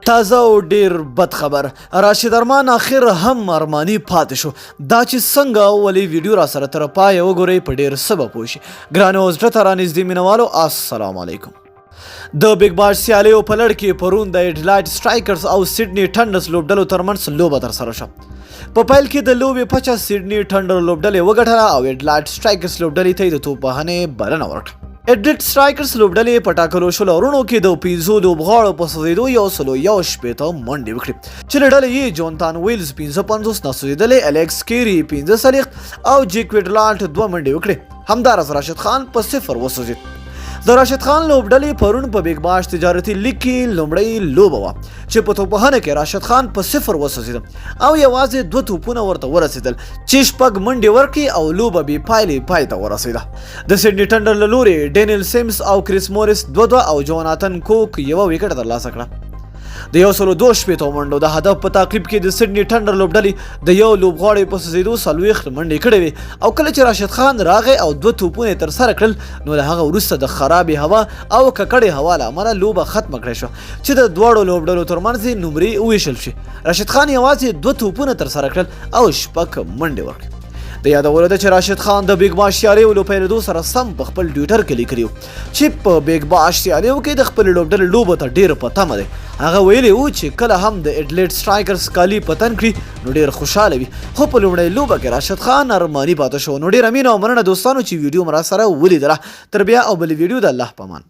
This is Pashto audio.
تازه او ډیر بد خبر، راشد ارمان اخر هم ارماني پاتې شو. دا چې څنګه او ولې، ویډیو را سره تر پایه وګورئ، په ډیر څه به پوه شئ. ګرانو او زړه ته رانږدې مینوالو، السلام علیکم. د بیګ باش سیالیو په لړ کې پرون د ایډلایډ سټرایکرز او سیډني ټنډرز لوبډلو ترمنځ لوبه ترسره شوه. په پیل کې د لوبې پچه سیډني ټنډر لوبډلې وګټله او ایډلایډ سټرایکرز لوبډلې ته یې د توپ وهنې بلنه ورکړه. ایډلایډ سټرایکرز لوبډلې په ټاکلو 20 اورونو کې د پنځو لوبغاړو په سوځېدو 161 منډې وکړې، چې له ډلې یې جونتان ویلز 55 ناسوځېدلې، الیکس کیري 45 او جیک ویډلانټ دوه منډې وکړې. همداراز راشد خان په صفر وسوځېد. د راشد خان لوبډلې پرون په بیګ باش تجارتي لیګ کې لومړۍ لوبه وه چې په توپوهنه کې راشد خان په صفر وسوځېد او یوازې دوه توپونه ورته ورسېدل چې شپږ منډې ورکړې او لوبه بې پایلې پای ته ورسېده. د سیډني ټنډر له لوري ډینیل سیمز او کریس موریس دوه دوه او جوناتن کوک یوه ویکټه ترلاسه کړه. د 162 منډو د هدف په تعقیب کې د سیډني ټنډر لوبډلې د یو لوبغاړي په سوځېدو 40 منډې کړې وې او کله چې راشد خان راغی او دوه توپونه یې ترسره کړل، نو له هغه وروسته د خرابې هوا او ککړې هوا له امله لوبه ختمه کړې شوه چې د دواړو لوبډلو ترمنځ یې نمرې وویشل شوې. راشد خان یوازې دوه توپونه ترسره کړل او شپږ منډې ورکړې. د یادولو ده چې راشد خان د بیګ باش سیالیو له پیلېدو سره سم په خپل ټویټر کې لیکلي چې په بیګ باش سیالیو کې د خپلې لوبډلې لوبو ته ډېر په تمه دی. هغه ویلي وو چې کله هم د ایډلیډ سټرایکرز کالي په تن کړي نو ډېر خوشحاله وي، خو په لومړۍ لوبه کې راشد خان ارماني پاتې شو. نو ډېره مینه او مننه دوستانو چې ویډیو مو راسره ولیدله. تر بیا او بلې ویډیو د الله په امان.